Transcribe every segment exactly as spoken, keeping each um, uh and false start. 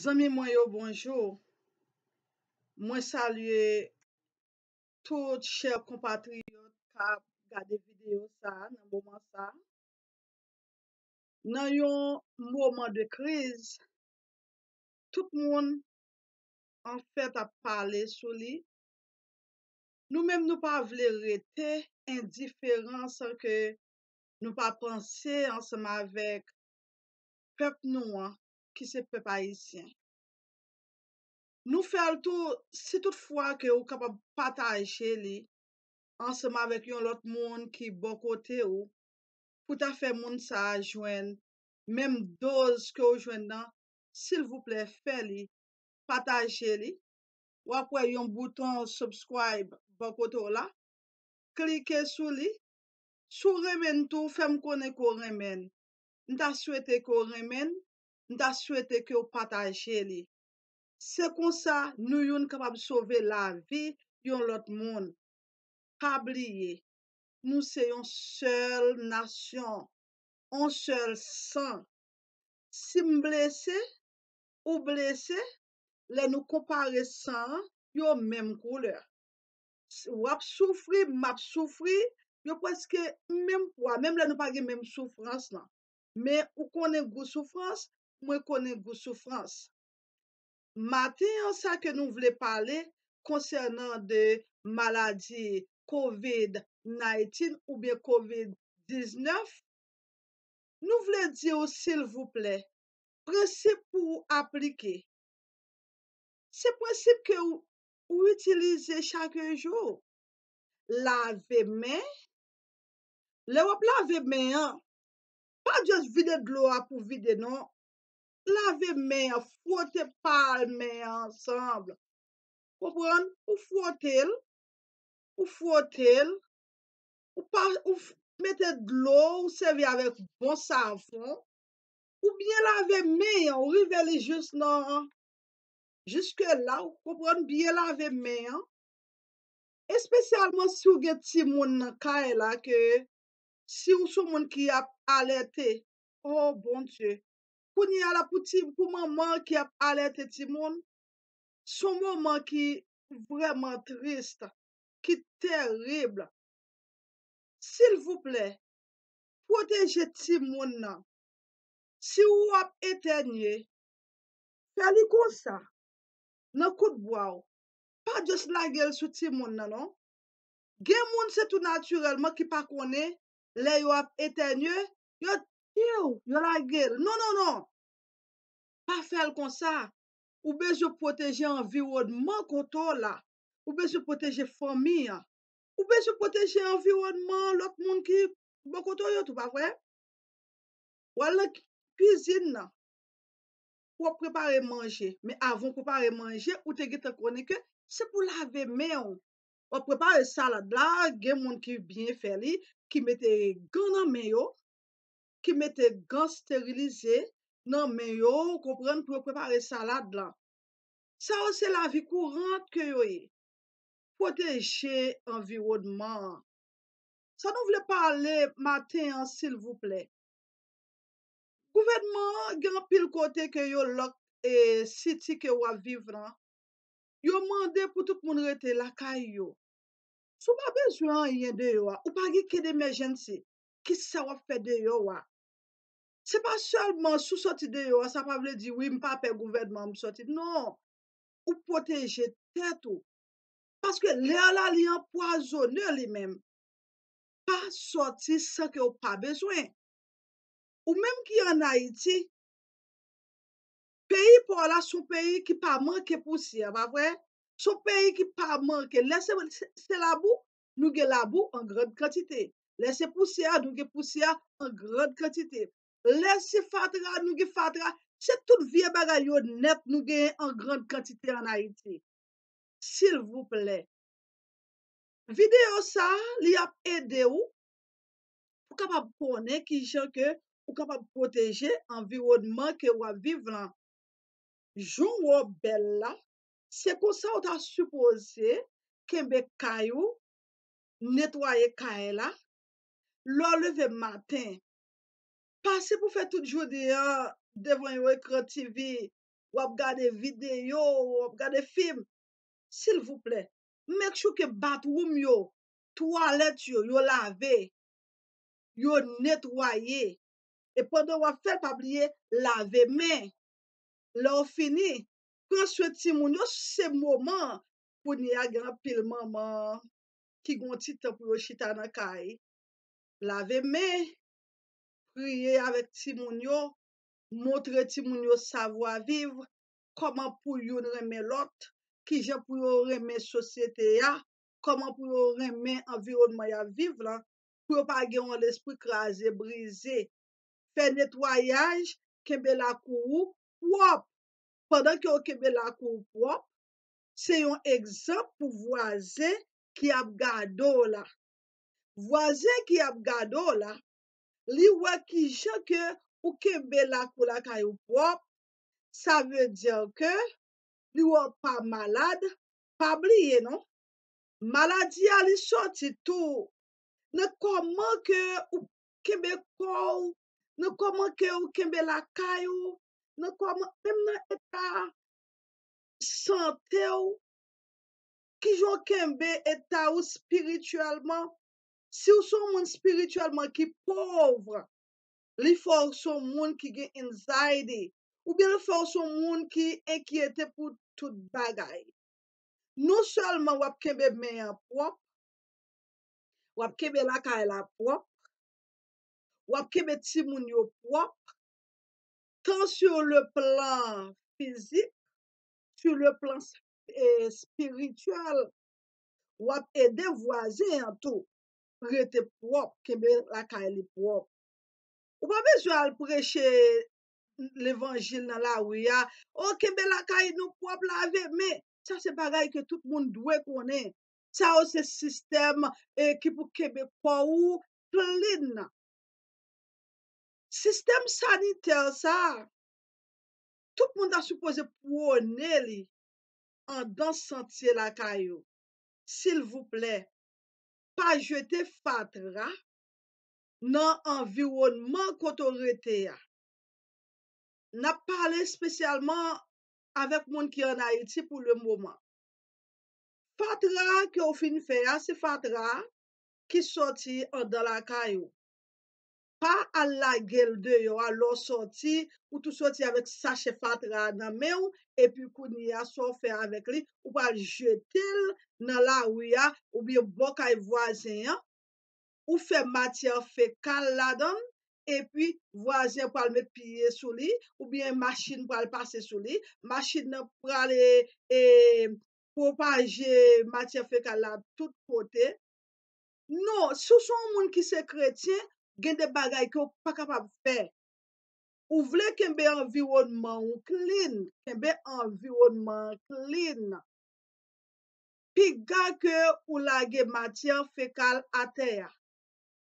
Zanmi mwen yo, bonjou. Mwen salye tout chè konpatriyòt k ap gade videyo sa a nan moman sa a. Nan yon moman de kriz, tout moun anfèt ap pale sou li. Nou menm nou pa vle rete endiferan san ke nou pa panse ansanm avèk pèp nou an, ki se pèp ayisyen. Nou fè l tou, si tout fwa ke ou kapab pataje li ansanm avèk yon lòt moun ki bò kote ou, pou ta fè moun sa a jwenn menm doz ke w jwenn nan, silvouplè fè li, pataje li. W ap wè yon bouton subscribe bò kote w la. Klike sou li. Si w renmen n tou, fè m konnen ke w renmen n. M ta swete ke w renmen n, m ta swete ke w pataje li. Se konsa nou youn kapab sove lavi yon lòt moun. Pa bliye, nou se yon sèl nasyon, yon sèl san. Si m blese, ou blese, lè nou konpare san an, yo menm koulè. W ap soufri, m ap soufri, yo prèske menm pwa, menm lè nou pa gen menm soufrans lan. Men ou konnen gou soufrans, mwen konnen gou soufrans. Maten an, sa ke nou vle pale konsènan de maladi kovid nineteen oubyen kovid diznèf, nou vle di w, silvouplè, prensip pou w aplike. Se prensip ke w, ou itilize chak jou. Lave men. Lè w ap lave men an, pa just vide dlo a pou vide, non. Lave men an, fwote pal men an ansanm. Konprann? Ou fwote l, ou fwote l, ou pa, ou f- mete dlo, ou sèvi avèk bon savon, ou byen lave men an, ou rive li jis nan, jiske la, ou konprann, byen lave men an. Espesyalman si w gen timoun nan kay la, ke si w se yon moun ki ap alète, oh Bondye, kounye a la pou ti, pou manman ki ap alète timoun, se yon moman ki vrèman tris, ki terib. Silvouplè, pwoteje timoun nan. Si w ap etènye, fè li konsa, nan kout bwa w. Pa just lage l sou timoun nan, non. Gen moun, se tou natirèlman, ki pa konnen, lè yo ap etènye, yo, yo lage l. Non, non, non. Pa fè l konsa. Ou bezwen pwoteje anviwònman kote w la. Ou bezwen pwoteje fanmi an. Ou bezwen pwoteje anviwònman lòt moun ki bò kote w yo tou, pa vre? W al nan ki- kwizin nan, w ap prepare manje. Men avan w prepare manje, ou te gentan konnen ke se pou lave men w. W ap prepare salad la, gen moun ki byen fè li, ki mete gan nan men yo, ki mete gan sterilize nan men yo, ou konprann, pou yo prepare salad la. Sa yo se lavi kourant ke yo ye. Pwoteje anviwònman an. Sa nou vle pale maten an, silvouplè? Gouvènman an gen anpil kote ke yo lòk, e siti ke w ap viv lan, yo mande pou tout moun rete lakay yo. Si w pa bezwen anyen deyò a, ou pa gen ke demèjansi, kisa w ap fè deyò a? Se pa sèlman si w sòti deyò a, sa pa vle di, wi, m pa pè gouvènman, m sòti. Non, ou pwoteje tèt ou. Paske lè la, li anpwazone li menm. Pa sòti san ke w pa bezwen. Ou menm ki ann Ayiti, peyi pa w la se yon peyi ki pa manke pousyè, pa vre? Se yon peyi ki pa manke. Lè se, se, se labou, nou gen labou an grann kantite. Lè se pousyè, nou gen pousyè an grann kantite. Lè se fatra, nou gen fatra. Se tout vye bagay yo nèt nou genyen an grann kantite ann Ayiti. Silvouplè. Videyo sa a, li ap ede w pou kapab konnen kijan ke ou kapab pwoteje anviwònman ke w ap viv lan. Jan w bèl la, se konsa w ta sipoze kenbe kay ou, netwaye kay la. Lè w leve maten, pase pou fè tout jounen an devan yon ekran T V, w ap gade videyo, w ap gade fim, silvouplè, make sure ke bathroom yo, twalèt yo, yo lave, yo netwaye. E pandan w ap fè l, pa bliye lave men. Lè w fini, pran swen timoun yo, se moman. Kounye a, gen anpil manman ki gen yon ti tan pou yo chita nan kay. Lave men, priye avèk timoun yo, montre timoun yo savwa viv, kòman pou youn renmen lòt, kijan pou yo renmen sosyete a, kòman pou yo renmen anviwònman y ap viv lan, pou yo pa gen yon lespri kraze, brize. Fè netwayaj, kenbe lakou ou pwòp. Pandan ke w kenbe lakou w pwòp, se yon egzanp pou vwazen ki ap gade w la. Vwazen ki ap gade w la, li wè kijan ke ou kenbe lakou lakay ou pwòp, sa vle di ke li wè w pa malad, pa bliye non. Maladi a li sòti tou nan kòman ke ou kenbe kò w, nan kòman ke ou kenbe lakay ou, nan kòman, menm nan eta sante w, kijan w kenbe eta w espirityèlman. Si w se yon moun espirityèlman ki pòv, li fè w se yon moun ki gen anxiety, oubyen li fè w se yon moun ki enkyete pou tout bagay. Non sèlman w ap kenbe men an pwòp, w ap kenbe lakay la pwòp, w ap kenbe timoun yo pwòp, tant sur le plan physique, sur le plan, eh, spirituel, w ap ede vwazen an tou rete pwòp, kenbe lakay li pwòp. Ou pa bezwen al preche levanjil nan lari a. O, kenbe lakay nou pwòp, lave men. Sa se bagay ke tout moun dwe konnen. Sa yo se sistèm, eh, ki pou kenbe kò ou clean. Sistèm sanitè sa, tout moun ta sipoze pwone li andan santye lakay ou. Silvouplè, pa jete fatra nan anviwònman kote w rete a. N ap pale espesyalman avèk moun ki ann Ayiti pou le moman. Fatra ke w fin fè a, se fatra ki sòti andan lakay ou. Pa al lage l deyò a, lè w sòti, ou tou sòti avèk sachè fatra a nan men w, epi kounye a, sa w fè avèk li, ou pral jete l nan lari a, oubyen bò kay vwazen an, ou fè matyè fekal ladan l, epi vwazen an pral met pye sou li, oubyen machin pral pase sou li, machin nan pral, e, e, pwopaje matyè fekal la tout kote. Non, si w se yon moun ki se kretyen, gen de bagay ke w pa kapab fè. Ou vle kenbe anviwònman w clean, kenbe anviwònman an clean. Piga ke ou lage matyè fekal atè a.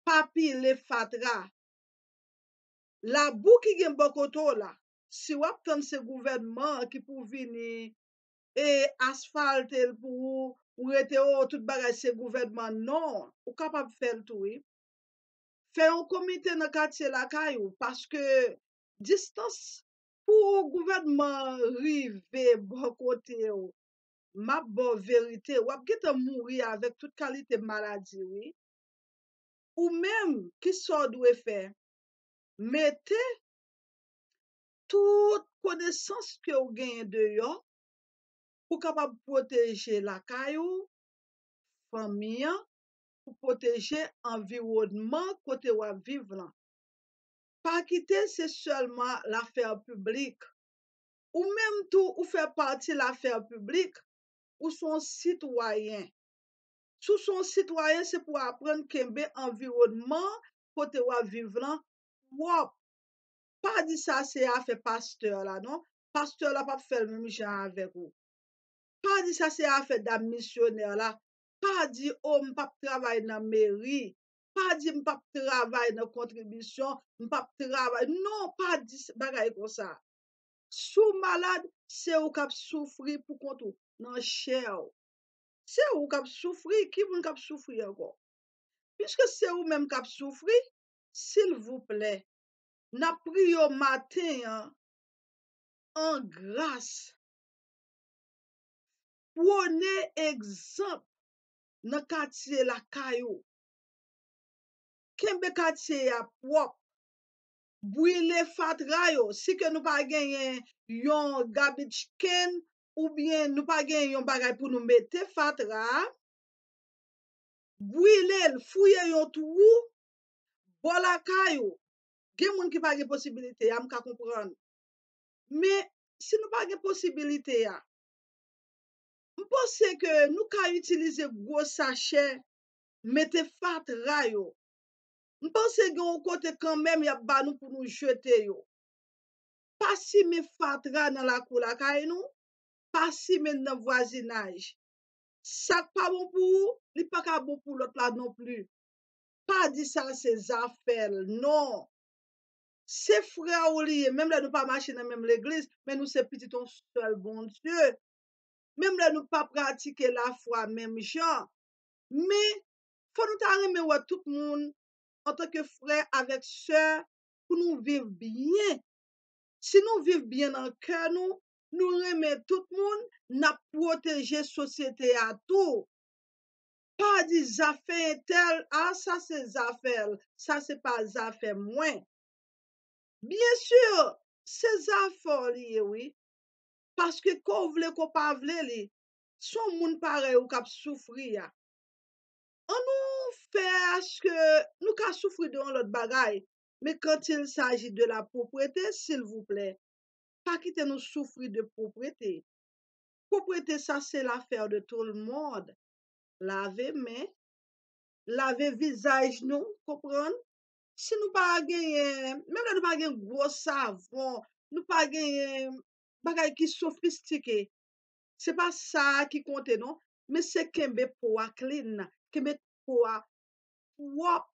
Pa pile fatra. Labou ki gen bò kote w la, si w ap tann se gouvènman an ki pou vini e asfalte l pou ou, ou rete, o, tout bagay se gouvènman, non, ou kapab fè l tou, wi. Fè yon komite nan katye lakay ou, paske distans pou gouvènman rive bò kote w, m ap ba w verite, w ap gentan mouri avèk tout kalite maladi, wi. Ou menm, kisa w dwe fè? Mete tout konesans ke w genyen deyò pou w kapab pwoteje lakay ou, fanmi an, pou pwoteje anviwònman kote w ap viv lan. Pa kite se sèlman lafè piblik. Ou menm tou, ou fè pati lafè piblik, ou se yon sitwayen. Si w se yon sitwayen, se pou w aprann kenbe anviwònman kote w ap viv lan pwòp. Pa di sa se afè pastè la, non. Pastè la p ap fè l menm jan avèk ou. Pa di sa se afè dam misyonè la. Pa di, o, m p ap travay nan meri. Pa di m p ap travay nan kontribisyon, m p ap travay. Non, pa di s-, bagay konsa. Si w malad, se ou k ap soufri poukont ou, nan chè w. Se ou k ap soufri, ki moun k ap soufri ankò? Piske se ou menm k ap soufri, silvouplè, n ap priye w maten an, an gras. Pwone egzanp nan katye lakay ou. Kenbe katye a pwòp. Brile fatra yo. Si ke nou pa genyen yon garbage can oubyen nou pa genyen yon bagay pou nou mete fatra a, brile l, fouye yon twou bò lakay ou. Gen moun ki pa gen posibilite a, m ka konprann. Men, si nou pa gen posibilite a, m panse ke nou ka itilize gwo sachè, mete fatra yo. M panse gen yon kote kanmenm y ap ba nou pou nou jete yo. Pa simen fatra nan lakou lakay nou, pa simen nan vwazinaj. Sa k pa bon pou ou, li pa ka bon pou lòt la non pli. Pa di sa se zafè l, non. Se frè w li ye, menm lè nou pa mache nan menm legliz, men nou se pitit yon sèl Bondye. Menm lè nou pa pratike lafwa menm jan, men fò nou ta renmen wè tout moun antanke frè avèk sè pou nou viv byen. Si nou viv byen nan kè nou, nou renmen tout moun, n ap pwoteje sosyete a tou. Pa di zafè entèl, a sa se zafè l, sa se pa zafè mwen. Byen si, se zafè w li ye wi. Paske ke w vle ke w pa vle li, se yon moun parèy ou k ap soufri a. An nou fè aske nou ka soufri de yon lòt bagay, men quand il s'agit de la propreté, silvouplè, pa kite nou soufri de pwoprete. Pwoprete sa se l'affaire de tout le monde. Lave men, lave vizaj nou, konprann? Si nou pa genyen, menm lè nou pa gen gwo savon, nou pa genyen bagay ki sofistike, se pa sa a ki konte non, men se kenbe po a clean, kenbe po a pwòp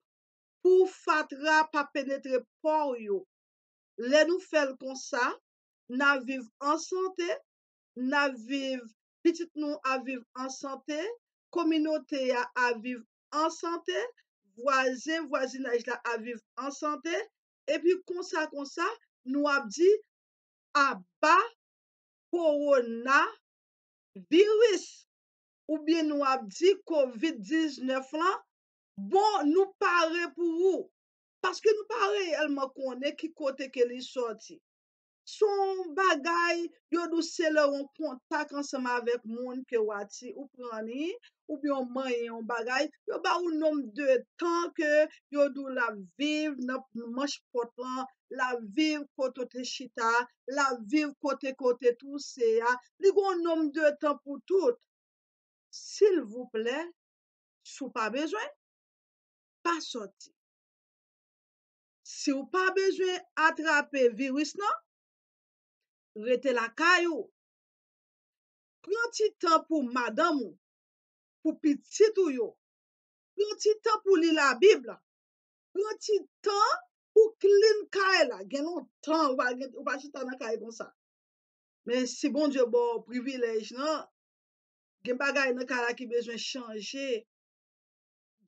pou fatra pa penetre po w yo. Lè nou fè l konsa, n a viv an sante, n a viv, pitit nou a viv an sante, kominote a a viv an sante, vwazen, vwazinaj la a viv an sante, epi konsa, konsa, nou ap di, aba kowonaviris, oubyen nou ap di kovid diznèf lan, bon, nou pare pou ou. Paske nou pa reyèlman konnen ki kote ke li sòti. Se yon bagay, yo di w se lè w an kontak ansanm avèk moun ke w ati-, ou pran li, oubyen w manyen yon bagay, yo ba ou nonb de tan ke yo di w l ap viv nan manch pòt lan, l ap viv kote w te chita, l ap viv kote ke w te touse a, li gen yon nonb de tan pou tout. Silvouplè, si w pa bezwen, pa sòti. Si w pa bezwen atrape viris lan, rete lakay ou. Pran ti tan pou madanm ou, pou pitit ou yo. Pran ti tan pou li Labib. Pran ti tan pou clean kay la. Gen lontan ou pa gen, ou pa chita nan kay konsa. Men si Bondye ba w privilèj lan, gen bagay nan kay la ki bezwen chanje.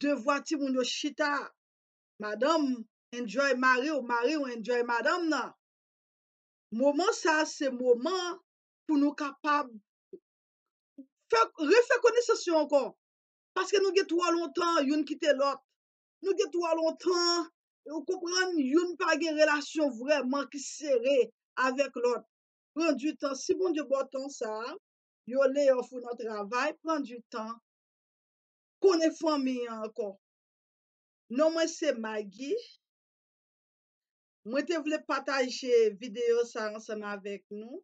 Devwa timoun yo chita. Madanm, enjoy mari w, mari w, enjoy madanm nan. Moman sa a se moman pou nou kapab fè, refè konesans yo ankò. Paske nou gen twò lontan youn kite lòt. Nou gen twò lontan, ou konprann, youn pa gen relasyon vrèman ki sere avèk lòt. Pran di tan. Si Bondye ba w tan sa a, yo lay off ou nan travay, pran di tan. Konnen fanmi an ankò. Non mwen se Maggie. Mwen te vle pataje videyo sa ansanm avèk nou.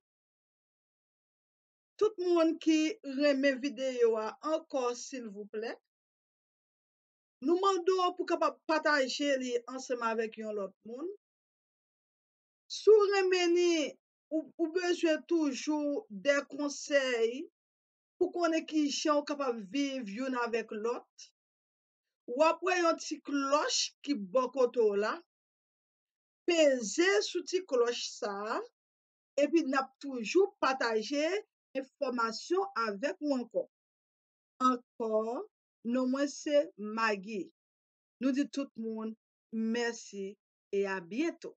Tout moun ki renmen videyo a ankò, silvouplè, nou mande w pou kapab pataje li ansanm avèk yon lòt moun. Si w renmen li, ou, ou bezwen toujou de konsèy pou konnen kijan w kapab viv youn avèk lòt, w ap wè yon ti klòch ki bò kote w la. Peze sou ti klòch sa a, epi n ap toujou pataje enfòmasyon avèk ou ankò. Ankò, non mwen se Maggie. Nou di tout moun mèsi e a byento.